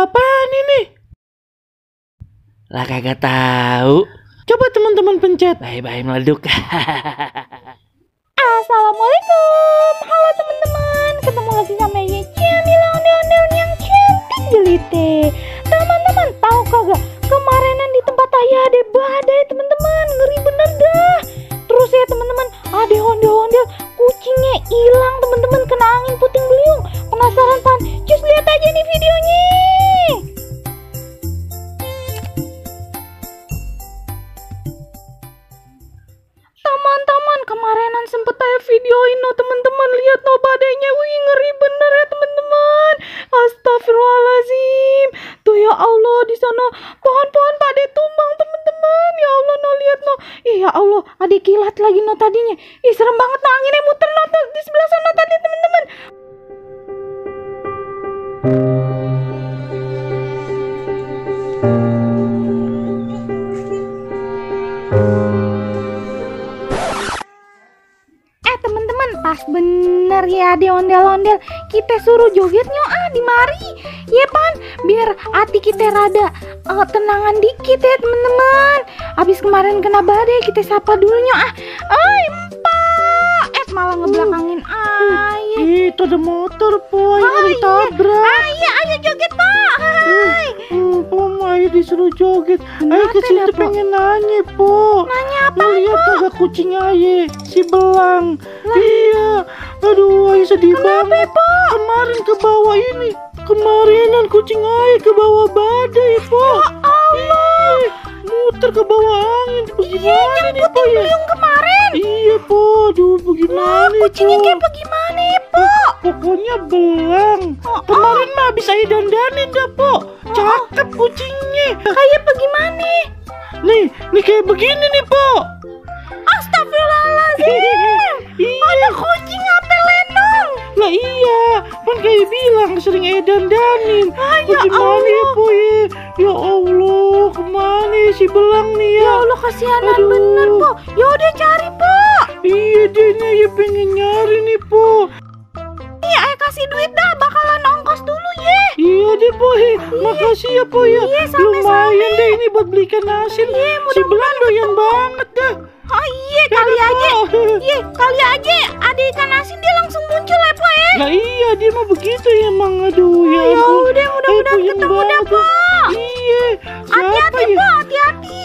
apaan ini? Lah kagak tahu. Coba teman-teman pencet. Bye-bye meleduk. Assalamualaikum. Halo teman-teman. Ketemu lagi sama Yecemi ondel-ondel yang cantik jelite. Teman-teman tahu kagak? Kemarinan di tempat ayah ada badai teman-teman. Ngeri bener dah. Terus ya teman-teman, ada ondel-ondel kucingnya hilang teman-teman, kena angin puting beliung. Penasaran pan? Cus lihat aja nih videonya. Teman-teman, kemarinan sempet saya videoin no teman-teman, lihat no badainya, wih ngeri bener ya teman-teman. Astagfirullahaladzim. Tuh ya Allah, di sana pohon-pohon badai tumbang teman-teman. Ya Allah no, lihat no. Ih ya Allah, ada kilat lagi no tadinya. Ih serem banget no, anginnya muter no tuh di sebelah sana tadi teman-teman. Teman-teman, pas bener ya ada ondel-ondel, kita suruh jogetnya di mari ya pan, biar hati kita rada tenangan dikit ya teman-teman. Abis kemarin kena badai, kita sapa dulunya Pak, malah ngebelakangin ayah. Itu ada motor po, yang ditabrak. Ayo joget Pak. Hai. Po, ayo disuruh joget. Ayo ke situ pengen nanya po. Nanya apa? Lihat kagak kucing aye si belang. Iya, aduh ayo sedih banget. Kemarin ke bawah ini, kemarinan kucing aye ke bawah badai po. Allah, muter ke bawah angin. Bagaimana nih po ya? Kemarin. Iya po, aduh bagaimana po? Kucingnya kayak bagaimana po? Pokoknya belang. Kemarin mah habis saya dandanin dah po. Cakep kucingnya. Kayak bagaimana? Nih kayak begini nih po. Astagfirullahaladzim. Ada kucing apa lenong? Lah iya, kan kayak bilang sering dandanin. Bagaimana ya po ya? Ya Allah, kemana si belang nih ya? Ya Allah, kasihanan bener po. Yaudah cari po. Iya dia nih ya pengen nyari nih po. Iya, ayo kasih duit dah, bakalan ongkos dulu ya. Iya deh po, makasih ya po ya. Iya, sama-sama. Lumayan deh ini buat belikan hasil. Si belang doyan banget dah. Oh iya, kali aja ada ikan asin dia langsung muncul ya po ya. Lah iya dia mah begitu ya emang, aduh ya Ya ampun. udah, mudah-mudahan ketemu dah po. Iya, Hati-hati siapa ya? po, hati-hati.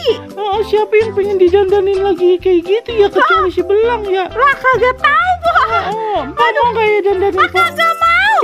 Siapa yang pengen didandanin lagi kayak gitu ya, kecuali si belang ya. Lah kagak tahu po. Mau kayak dandanin po? Kagak mau.